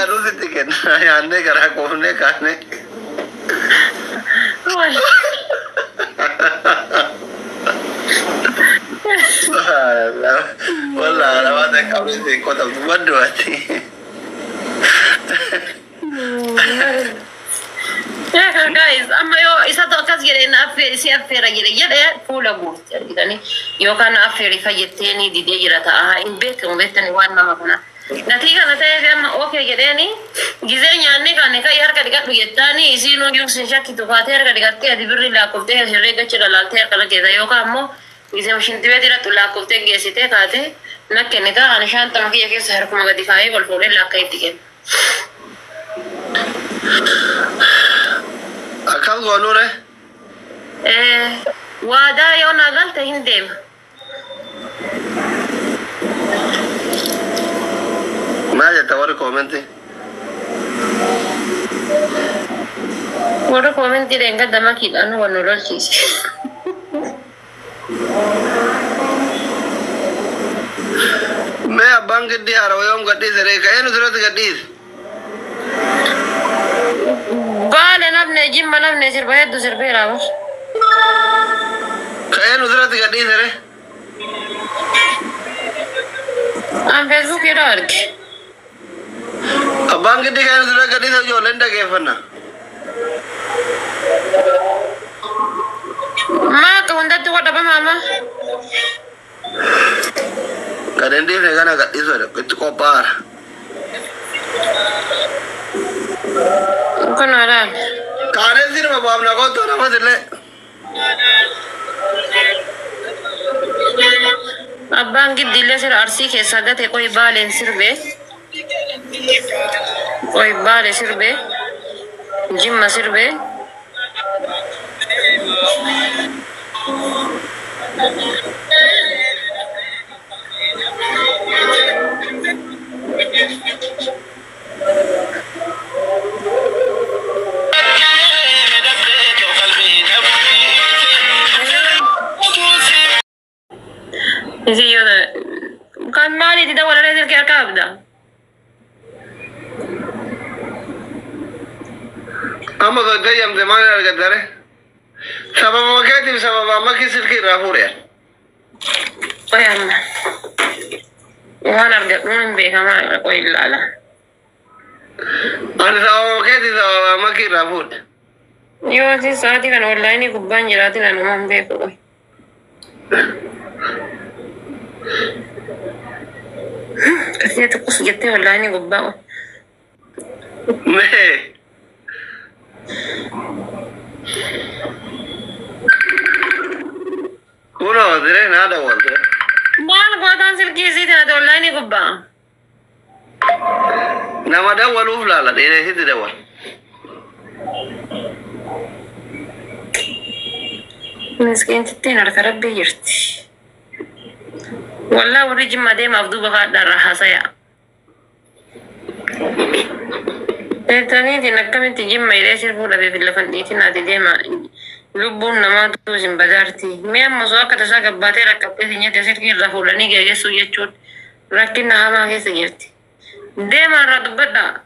Nyaannu sitti kenna. Nyaannee garaa quufnee kaanee. Wallaahi nama qabri si qotamtu maddu ati. Guys, amma yoo isatu akkas jedhe na affeeri si affeera jedhe jedhe fuula guurti argitanii yookaan na affeeri fayyatteeni didee jira ta'a hin beekamu beektani waan nama kana. Gatii kana ta'eef amma okay jedheeni gizee nyaanni kan kai harka dhiqadhu jettaani isiin iyyuu sin shakkitu kaatee harka dhiqattee ati birri lakkoftee herreega laaltee harka lakkeessa yookaan ammoo gizee shinti beetii irratti lakkoftee geessitee kaatee na kennita ani shaantama kiyya keessa harkuma gadi kaayee wal fuudhee lakka itti kenna. Akkam goonuure? Waadaa yoo naa galte hin deema. Maal jetta warri koomentii? Warri koomentii dheengadda makiidhaan wal nu lolchiise. Mee abbaan giddii haarawa yoom gadhiise ree? Ka'ee nu duratti gadhiise. Baale nafne jimma nafne sirba hedduu sirbeera bar. Ka'ee nu duratti gadhiise ree? An feesbuuk irraa arge. Abbaan giddii ka'ee nu duratti gadhiise ijoolleen dhageeffanna. Maa akka hundatti wadhaba maama. Gad hin dhiifne kana gadhiisu itti qophaa'aadha. Kun alaal. Kaanee sirba baafna kottu namas illee. Abbaan giddiillee sira arsii keessaa gate qoy baaleen sirbee. Qoy baale sirbee. Jimma sirbee. Isin yoo kan maaliiti dawwalaree silkii harkaa qabda? Amma gaggayyamte maal argattare? Sababa keetiif sababa amma silkii irraa fuudhe. Qoy amma. Waan argadhu hin beekamaa qoy ilaala. Ani sababa keetiif sababa amma irraa fuudhe. Yoo ati sa'aatii kana onlaayinii gubbaan jiraatin anuma hin beeku qoy. Kasii xiqqus jettee onlaayinii gubbaa qoy. Mee. Kunoo diree naa dawwalte. Maal gootaan silkii isiitiin ati onlaayinii gubbaa? Nama dawwaluuf laala dheeresitti dawwal. Miskiintittiin harka rabbii jirti. Wallaa warri jimma deemaaf duuba kaadhaarraa haasaya. Beektaniitiin akkamitti jimma hidhee sirbuu dhabeef lafan dhiitin ati deema lubbuun namaatu isin badaarti. Mee amma osoo akka tasaa gabbaatee rakkattee si nyaate silkii irraa fuudhanii geeggeessuu jechuun rakkina hamaa keessa jirti. Deema irraa dubbadhaa.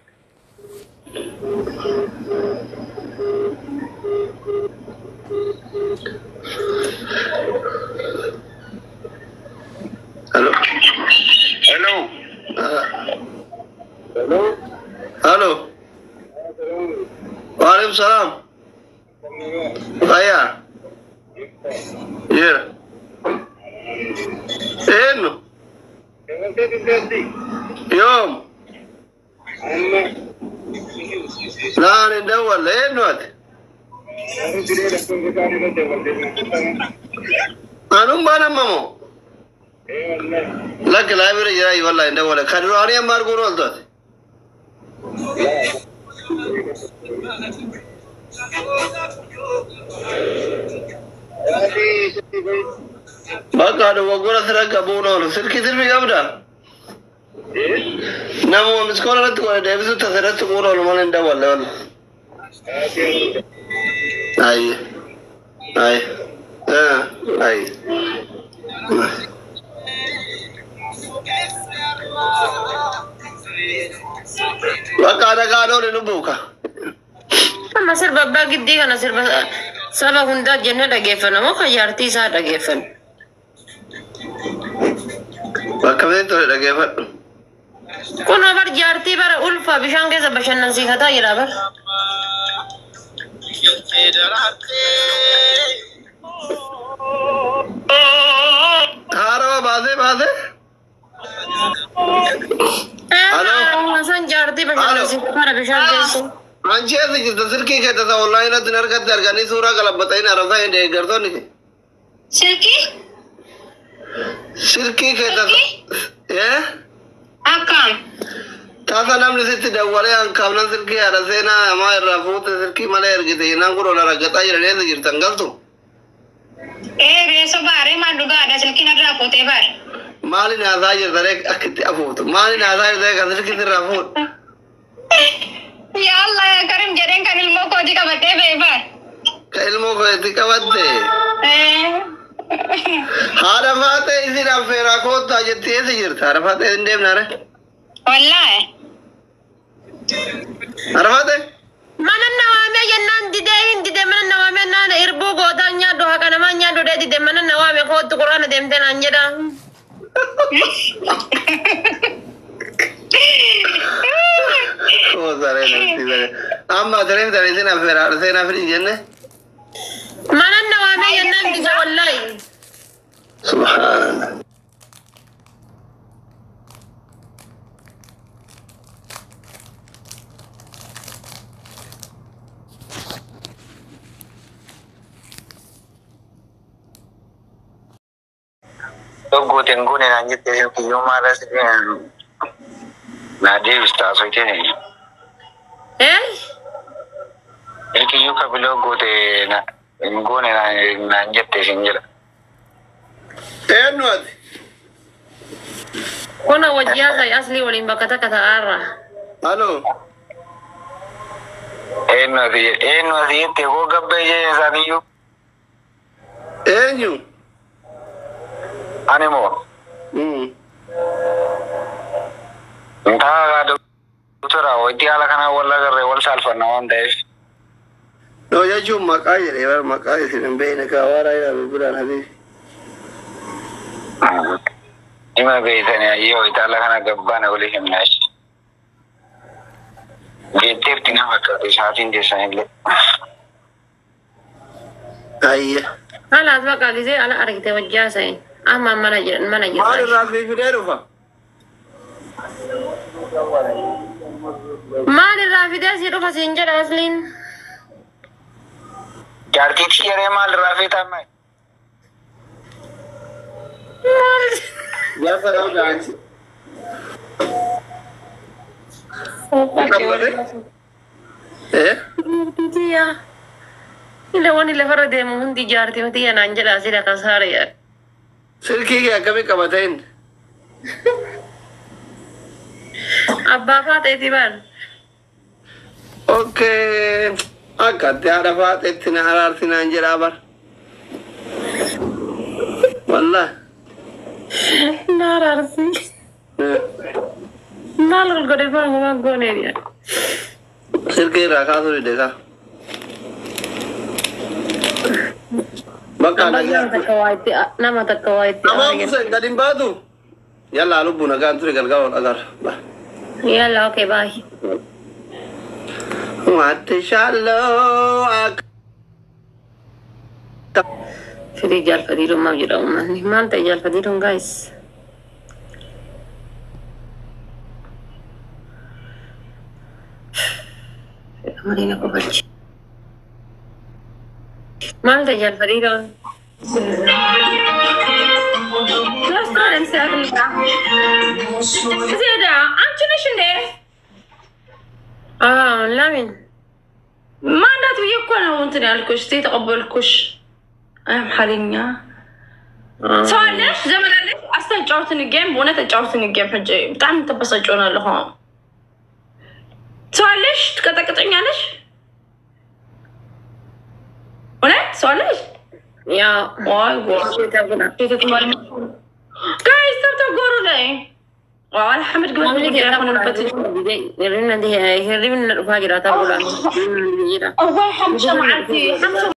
Hello. Hello. Hello. Hello. Waalaikum salaam. Fayyaa. Jira. Eenyu? Yoom? Naan hin dawwalle eenyu ati? Anummaan amma moo? Lakki laayibira jira wallahi hin dawwalle. Kan duraanii amma arguun ooltu ati. Bakka dogoggora sirra qabuun oolu. Silkii sirbii qabdaa? Namuma miskoona irratti godhe deebisuu tasa irratti bu'uun oolu malee hin dawwalle walla. Ayye. Ayye. Ayye. Bakka Kaan ooli lubbuuka. Amma sirba abbaa giddii kana sirba saba hundaa jennee dhageeffanna moo kan jaartii isaa dhageeffanna? Bakka feetu tole dhageeffadhu. Kun bar jaartii bara ulfa bishaan keessa bashannansiifataa jira bar. Haarawa baasee baasee. Alo. Haasaan jaartii bashannansiifataa bishaan keessa. Anchi eessa jirta silkii kee tasa onlaayinatti hin argatte arganii suuraa galabbatanii arabsaa hin deeggartoonni kee. Silkii? Silkii kee tasa. Eh? Akkam. Tasa namni sitti dawwalee hankaafnan silkii haadha seenaa hamaa irraa fuute silkii malee ergite jennaan kun ola raggaxaa jiran eessa jirtan galtu? Ee reeso baaree maal dhugaadha silkiin irraa fuutee baare. Maaliin haasaa jirta ree akkitti afuuftu? Maaliin haasaa jirta ree kan silkii sirraa fuudhu? Yaa Allah yaa Karim jedheen kan ilmoo kootii qabadhee ba'e baare. Ka ilmoo kootii qabatte. Ee. Haadha faatee isin affeeraa koottaa jettee eessa jirta? Haadha faatee hin deemna ree? Wallaahi. Haadha faatee? Mana nawaamee jennaan didee hin dide mana nawaamee naan irbuu gootaa nyaadhu haqa namaa nyaadhu dhee dide mana nawaamee kootu quraana deemtee naan jedha. Oo saree namti saree. Amma saree saree isin affeeraa haadha seenaa fidhi jenne? Mana nawaamee jennaan dide wallaahi. Subhaanallah. Gooteen goone naan jettee silkiyyuu maala naa deebista haasofitee. Eh? Silkiyyuu kabiloo goote goone naan jettee sin jedha. Eenyu ati? Kuna wajjii sai aslii waliin bakka takka ta'aarra. Alo. Eenyu ati eenyu ati jettee koo gabbee jee isaaniyyuu. Eenyu? Ani moo? Intaa doktora wajji haala kanaan wal agarree wal saalfanna waan ta'eef. No jechuun maqaa jedhee bara maqaa isin hin beekne kaawaaraa jira bilbilaan habiibi. Dhima beeytanii ayyee wayita haala kana gabbaana walii himnaa jechuudha. Geetteerti nama fakkaate isaatiin teessanillee. Ayya. Halaas bakka gisee ala argite wajjii sai. Amma mana jira mana Maal jira. irraa fi fidee dhufa? Maal irraa fidee si dhufa siin jedha asliin. Jaartiitti yeree maal irraa feetaa amma? Maal? Jaarsa qabda anchi. Eh? Jaartii Ila wani lafarra deemu hundi jaartii miti naan jedha sila kasaara yaa. Silkii kee akkamii qabatee inni? Abbaa faateeti bar. Okay. Akkatti haadha faateetti na araarsi naan jedhaa bar. Wallahi. Na araarsi. Maal ol godhe faa gooneen yaa. Silkii irraa kaasuu dide kaa. Bakka Nama nagaa. takka waa itti nama takka waa itti. Amaa Hussein gadi hin baatu. Yallaa lubbu nagaan ture galgala ol agarra. Yalla okay bye. Watte shalloo akka. Fidii jaalfatiidhuun maal jedha uummanni? Maal ta'e jaalfatiidhuun guys? Marii na kofalchi. Maal ta'e jaalfatiidhuun? ዜዳ አንቺ ነሽ እንዴ? አዎ ለምን? ማናት ብዬ እኮ ነው እንትን ያልኩሽ የተቀበልኩሽ። አምሓርኛ ሰው አለሽ ዘመድ አለሽ አስተጫውትን ጌም በእውነት ተጫውትን ጌም ሕጂ ብጣዕሚ ተበሳጭሆን ኣለኹ። ሰው አለሽ ትቀጠቅጠኛለሽ። እውነት ሰው አለሽ? ያው ዋይ ጉድ ጋይስ ተብተጎሩ ላይ ዋላ ሓመድ ግበር ጉዳይ ይኮነ። Hirribni dhufaa jira ta'uudhaan. እዋይ 5 መዓልቲ 5።